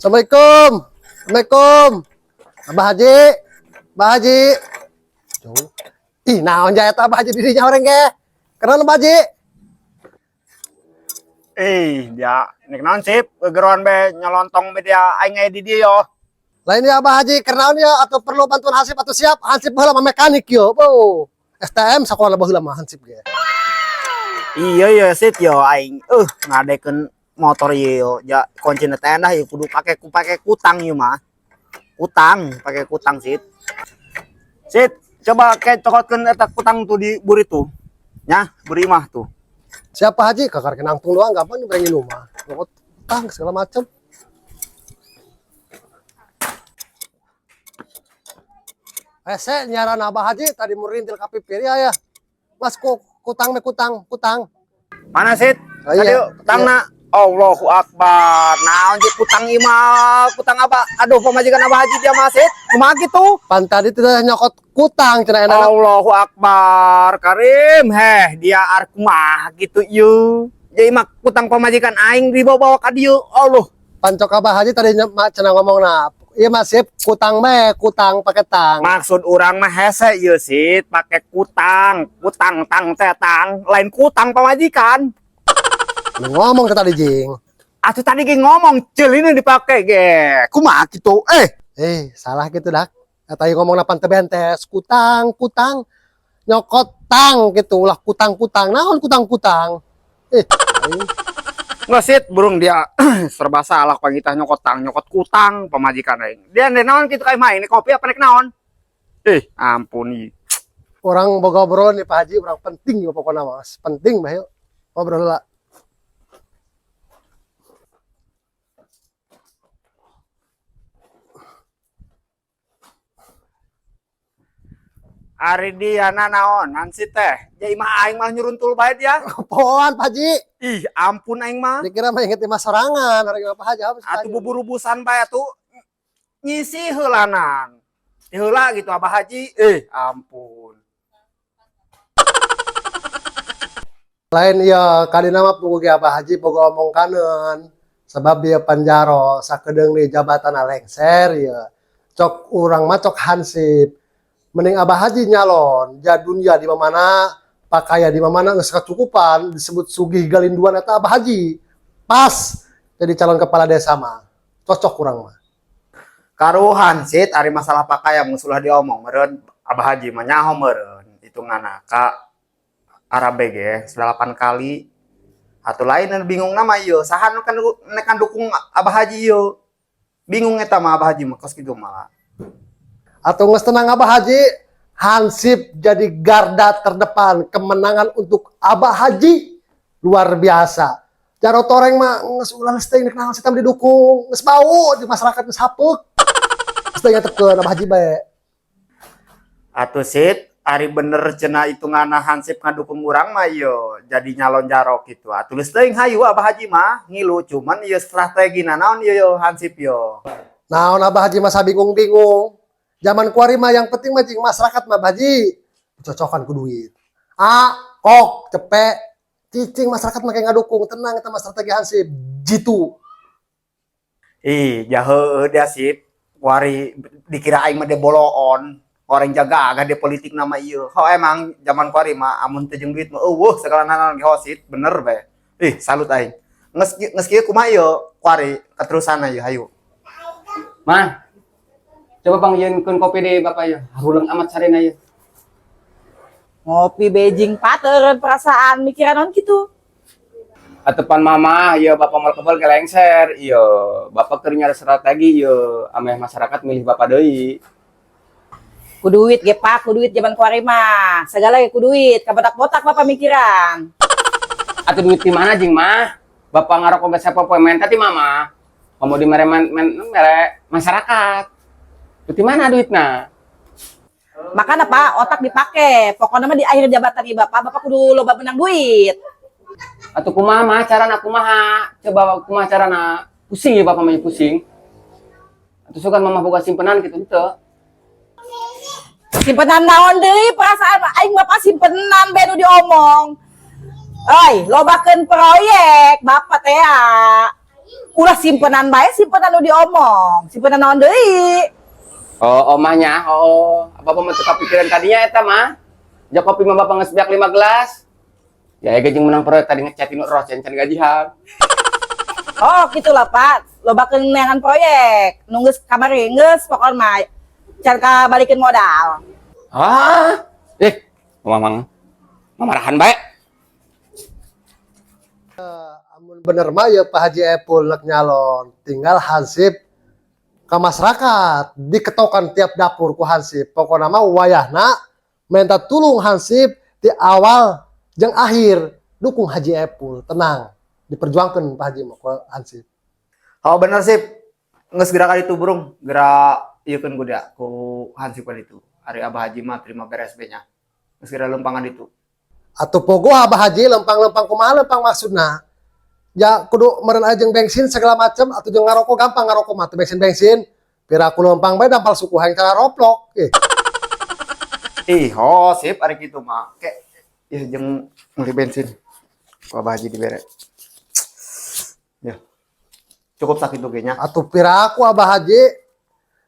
Assalamualaikum. Assalamualaikum. Abah Haji. Abah Haji. Jauh. Ih, naon jaya Abah Haji dirinya orang ge. Keren, Abah Haji. Eh, dia nek naon sip, gegeroan be nyolontong be dia aing aya di dieu yo. Lain ya, Abah Haji, kenaon ya atau perlu bantuan hansip atau siap hansip baheula mah mekanik yo. Bo. STM sekolah baheula mah hansip ge. Iya iya sit yo aing ngadekeun motor ieu yo ja kuncina teh dah ieu kudu pake ku pake kutang ieu mah. Kutang, pake kutang sit. Sit, coba kayak cokotkeun eta kutang tuh di buri tuh. Nya, buri mah tuh. Siapa Haji? Kakar kenangtung doang gampang diberengin rumah. Pokok tang segala macem. Hese nyaran Abah Haji tadi murintil ka pipir ya ya. Mas ku kutang me kutang, kutang. Mana sit? Oh, iya. Tadi kutangna. Allahu Akbar. Naon sih kutang ieu mah? Kutang apa? Aduh, pamajikan Abah Haji dia mah sit. Kumaha kitu? Pan tadi tidak nyokot kutang cenah enak. Allahu Akbar. Karim, heh, dia ar kumaha gitu ieu. Jadi mah kutang pamajikan aing dibawa-bawa ka dieu. Allah. Pancok Abah Haji tadi cenah ngomongna. Iya Mas sip, kutang me, kutang pakai tang. Maksud urang mah hese ieu sit, pake kutang, kutang tang teh tang, lain kutang pamajikan. Lu ngomong ke tadi jing. Atuh tadi ge ngomong ceulina dipake ge. Kumaha kitu? Eh, Eh, salah gitu dak. Tadi ngomong pan teu bentes, kutang, kutang. Nyokot tang gitu, ulah kutang-kutang. Naon kutang-kutang? Eh, aing. Nggak sit, burung dia serba salah pangitah nyokot tang, nyokot kutang pamajikan aing. Dia nek naon kitu kayak main kopi apa nek naon? Eh, ampun ih. Orang boga obrolan nih, Pak Haji, orang penting ya pokoknya mas. Penting bah yuk. Ngobrol lah. Ari dia naon nansi teh. Jadi mah aing mah nyuruntul bae dia. Poan, Pak Haji. Ih, ampun aing mah. Dikira mah inget mah sorangan, orang Pak Haji apa sih, Pak Atuh Haji? Buburubusan bae atuh nyisi heulanan. Di heula gitu Abah Haji. Eh, ampun. Lain ya kali nama pugu ge Abah Haji boga omong kanen. Sebab dia panjaro sakedeung di jabatan lengser ya. Cok urang mah cok hansip. Mending Abah Haji nyalon, ja dunia di mana pakaya di mana geus kecukupan disebut sugih galinduan eta Abah Haji. Pas jadi calon kepala desa mah. Cocok kurang mah. Karuhan sit ari masalah pakaian mun sulah diomong meureun Abah Haji mah nyaho meureun hitungana ka Arabe ge 8 kali. Atuh lain anu bingung nama ieu saha nu kan nek kan dukung Abah Haji ieu. Bingung eta mah Abah Haji mah kos kitu malah. Atau geus tenang Abah Haji, Hansip jadi garda terdepan kemenangan untuk Abah Haji luar biasa. Jaro toreng mah geus ulah geus teuing naon sih didukung, geus bau di masyarakat geus hapeuk. Geus teuing ngetepkeun Abah Haji bae. Atuh sit ari bener cenah hitungana Hansip ngadukung urang mah ieu jadi nyalon jarok gitu. Atuh geus teuing hayu Abah Haji mah ngilu cuman ieu strategina naon ieu yo Hansip yo. Naon Abah Haji masa bingung-bingung. Zaman kuari mah yang penting mah jeung masyarakat mah Abah Haji cocokan ku duit. A, kok, cepek, cicing masyarakat mah kayak ngadukung, tenang eta mah strategi Hansip jitu. Ih, jahe dia sip. Kuari dikira aing mah dia boloon. Orang jaga agak dia politik nama ieu. Ho emang zaman kuari mah amun teu jeung duit mah eueuh segala naon ge hosit bener be. Ih, salut aing. Geus geus kieu kumaha ieu kuari keterusan ieu hayu. Mah, coba bang yeunkeun kopi deh bapak ya. Haruleung amat sarena ya. Ngopi Beijing pateureun perasaan mikiran naon kitu. Atupan mama, ya bapak mau kebal ke lengser, iya bapak keur nyari strategi, iya ameh masyarakat milih bapak deui. Ku duit ge Pak, ku duit zaman kuari mah. Segala ge ku duit, kabotak-botak bapak mikiran. Atuh duit di mana jing mah? Bapak ngarokok ge sapopoe menta ti mama. Kamu di mere mere masyarakat. Duit di mana duitna? Makanya Pak, otak dipake. Pokoknya mah di akhir jabatan ieu bapak, bapak kudu loba menang duit. Atuh kumaha mah carana kumaha? Coba kumaha carana? Pusing ya bapak mah pusing. Atuh sugan mama boga simpenan gitu henteu. Simpenan naon deui perasaan aing bapak simpenan be nu diomong. Oi, lobakeun proyek bapak teh ya. Ulah simpenan bae, simpenan nu diomong. Simpenan naon deui? Oh, omahnya, oh, apa mah teu kapikiran kadinya eta mah. Ja kopi mah bapak geus beak 5 gelas. Ya ge jeung menang proyek tadi ngechatin nu roh can gajihan. Oh, gitulah Pak. Lobakeun neangan proyek. Nu geus kamari geus pokon mah can kabalikin modal. Ah, eh, mamang, mamarahan bae. Amun bener mah ya Pak Haji Epul nek nyalon, tinggal hansip ke masyarakat, diketokan tiap dapur ku hansip. Pokoknya mah wayahna minta tulung hansip di awal jeung akhir dukung Haji Epul, tenang. Diperjuangkan Pak Haji mah ku hansip. Oh bener sip. Geus geura ka ditu burung, geura ieukeun ku dia ku hansip ka ditu. Ari Abah Haji mah terima beres be nya. Geus geura lempangan ditu. Atau pogo Abah Haji lempang-lempang kumaha lempang maksudna? Ya kudu meureun aya jeung bensin segala macam atau jeung ngarokok gampang ngarokok mah teu bensin-bensin. Pira ku lempang bae dampal suku hayang cara roplok. Eh. Ih, oh sip ari kitu mah. Ke ieu jeung meuli bensin. Ku Abah Haji dibere. Ya. Cukup sakitu ge nya. Atuh pira ku Abah Haji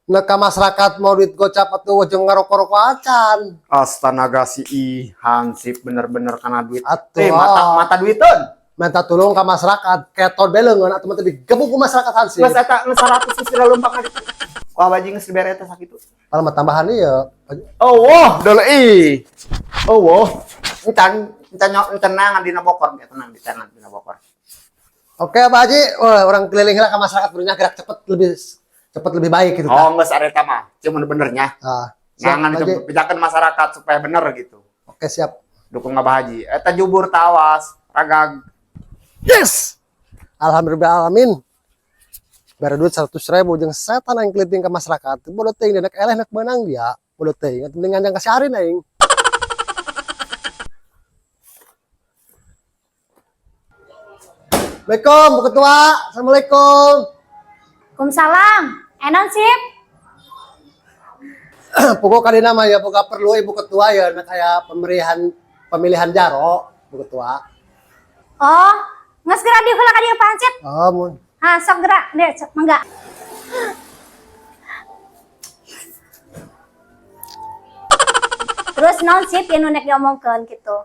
nek ka masyarakat mau duit gocap atuh jeung ngarokok-rokok acan. Astaga si i hansip bener-bener kana duit. Atuh. Eh, mata mata duiteun. Minta tolong ke masyarakat, keton beleungeun atuh mah teh digebuk ku masyarakat hansip. Geus eta geus 100 geus geura lempang ka ditu. Ku Abah Haji geus dibere eta sakitu. Kalau mah tambahan ieu. Oh, wah, dole ih. Oh, wah. Encan encan encan nangan dina bokor, ge tenang di tangan dina bokor. Oke, Abah Haji, wah, orang keliling lah ke masyarakat berunya gerak cepet lebih baik gitu. Oh, geus ari eta mah. Cuman benernya. Ah, siap, Nangan itu Haji. kebijakan masyarakat supaya bener gitu. Oke, siap. Dukung Abah Haji. Eta jubur tawas, ragag. Yes. Alhamdulillah alamin. Bare duit 100.000 jeung setan aing keliting ke masyarakat. Bodoh teuing nek eleh nek meunang dia. Bodoh teuing atuh mending nganjang ka si Arin aing. Assalamualaikum, Bu Ketua. Assalamualaikum. Waalaikumsalam. Enon sip. Pokok kali nama ya, boga perlu Ibu Ketua ya, nek aya pemilihan jaro, Bu Ketua. Oh, geus geura diheula ka dieu Pak Hansip. Oh, mun. Ha, sok gerak deh, sok mangga. Terus naon sip ieu nu nek diomongkeun kitu?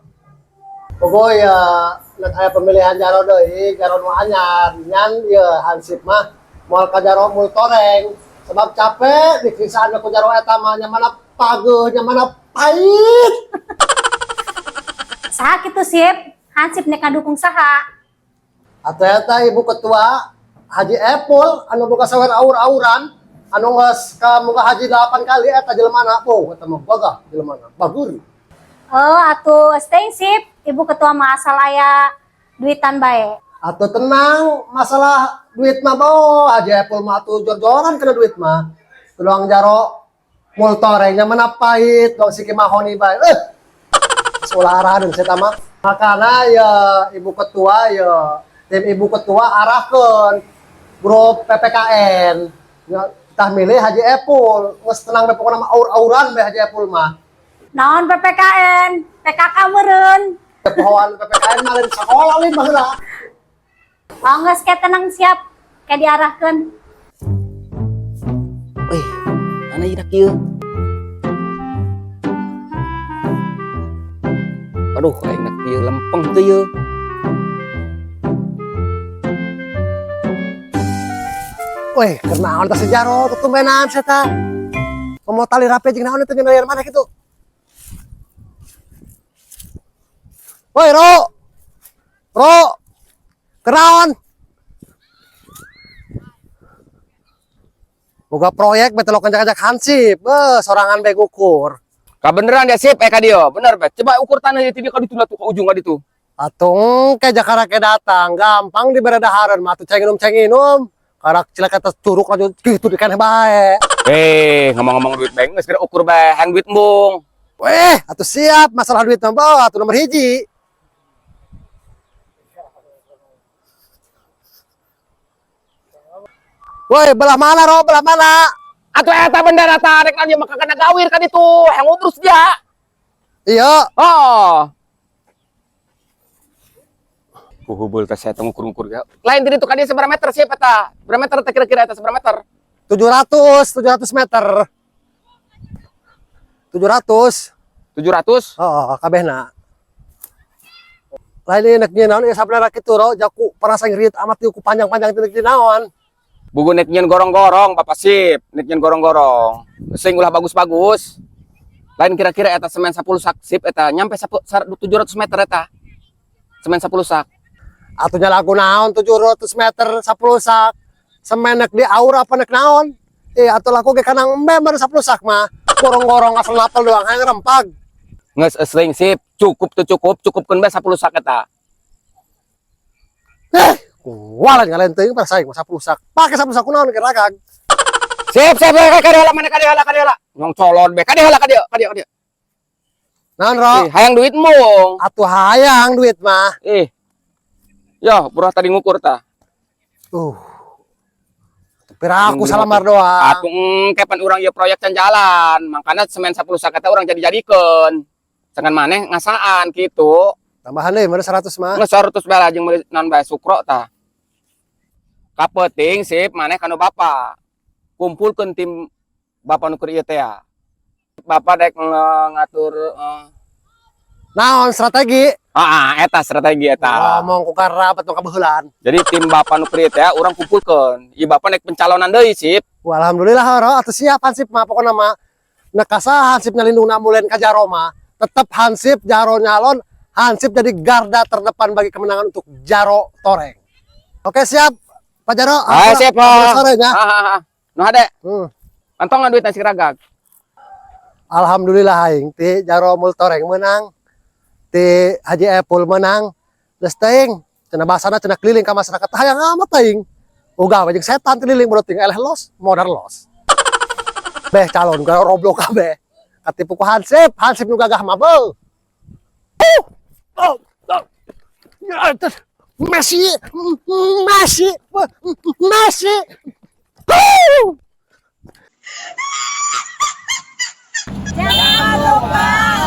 Pokok ya nek aya pemilihan jaro deui, jaro nu anyar, nyan ya hansip mah moal ka jaro mul toreng. Sebab capek dikrisaan ku jaro eta mah nya mana pageuh, nya mana pahit. Saha kitu sip? Hansip nek ngadukung saha? Atuh eta Ibu Ketua Haji Epul anu boga sawer aur-auran anu geus ka muka haji 8 kali eta jelema po eta mah bagah jelema bagur. Oh, atuh stay sip. Ibu Ketua mah asal aya duitan bae. Atuh tenang, masalah duit mah bo, Haji Epul mah atuh jor-joran kena duit mah. Tulang jaro multorengnya mana pahit, tulang siki mahoni bae. Seolah arahan saya mah. Makana ya Ibu Ketua ya tim Ibu Ketua arahkeun grup PPKN. Ya, tah milih Haji Epul, geus tenang bae pokona mah aur-auran bae Haji Epul mah. Naon PPKN? PKK meureun. Pohoan PPKN mah lain sekolah lain baheula. Oh, geus ke tenang siap. Ke diarahkeun. Wih, mana ieu kieu? Aduh, aing nak kieu lempeng teu ieu. Weh, kenaon teh si Jarot tumbenan sia tah. Komo tali rapi jeung naon teh jeung bayar mana kitu. Woi, Ro. Ro. Kenaon? Boga proyek betelok ngajak-ngajak hansip. Beuh, sorangan bae ngukur. Kabeneran dia sip, ka dieu. Bener bae. Coba ukur tanah ieu ti dieu ka ditu lah tuh ka ujung ka ditu. Atuh engke jakara ke datang, gampang dibere dahareun mah atuh ceng inum ceng inum. Karak cilaka atas curug lanjut gitu dikeneh bae. Ngomong-ngomong duit bae geus geura ukur bae, hayang duit embung. Weh, atuh siap masalah duit mah bawa atuh nomor 1. Woi, belah mana, Ro? Belah mana? Atuh eta bendera tarik lan ieu mah kagak gawir kan itu, hayang ngurus dia. Iya. Oh. Kuhubul teh saya ngukur-ngukur ya. Lain tadi tuh ka dieu seberapa meter sih eta? Berapa meter teh kira-kira eta seberapa meter? 700, 700 meter. 700. 700? Oh, kabehna. Lain ini nek naon ieu sabenerna kitu, Ro, jaku perasaan ngeriut amat ieu ku panjang-panjang teh nek naon. Bugu nek nyieun gorong-gorong, Bapak sip, nek nyieun gorong-gorong. Sing ulah bagus-bagus. Lain kira-kira eta semen 10 sak sip eta nyampe 700 meter eta. Semen 10 sak. Atuh nya lagu naon 700 meter 10 sak. Semen nek di aura apa nek naon? Eh, atuh laku ge kanang embe baru 10 sak mah. Gorong-gorong asal napel doang hayang rempag. Geus sering sip, cukup tuh cukup, cukupkeun bae 10 sak eta. Eh, kualan ngalain teuing persaing mah 10 sak. Pake 10 sak kunaon ke ragag. Sip, sip, sip, kadieu heula mana kadieu heula kadieu heula. Nyong colon be, kadieu heula kadieu, kadieu, kadieu. Naon, Ro? Eh, hayang duit mung. Atuh hayang duit mah. Eh. Yo, purah tadi ngukur tah. Pira aku salamar doang. Atuh engke pan urang ieu proyek can jalan, makanya semen 10 sak eta urang jadi-jadikeun. Jangan maneh ngasaan gitu. Tambahan deh, mana 100 mah. Geus 100 bae lah jeung meuli naon bae sukro tah. Kapenting sip maneh kanu bapak. Kumpulkeun tim bapak nu keur ieu teh ya. Bapak dek ngatur Naon strategi? Ah, eta strategi eta. Ngomong ku karabat nu kabeuheulan. Jadi tim bapak nu keur ieu teh urang kumpulkeun. Ieu bapak nek pencalonan deui sip. Wah, alhamdulillah Ro, atuh siap Hansip mah pokona mah. Nek kasaha Hansip nyalindung namulen ka Jaro mah. Tetep Hansip Jaro nyalon, Hansip jadi garda terdepan bagi kemenangan untuk Jaro Toreng. Oke, siap. Pak Jaro. Ah, siap, Pak. Sore nya. Ah, ah, ah. Nu hade. Kantongan duit nasi ragag. Alhamdulillah aing ti Jaro Mul Toreng menang. Ti Haji Epul menang. Geus teuing cenah basana cenah keliling ka masyarakat hayang amat aing. Uga we jeung setan keliling bodoh ting eleh los, modar los. Beh calon gara roblok kabeh. Katipu ku Hansip, Hansip nu gagah mah beuh. Oh, oh, ya, Messi, Messi, Messi. Jangan lupa.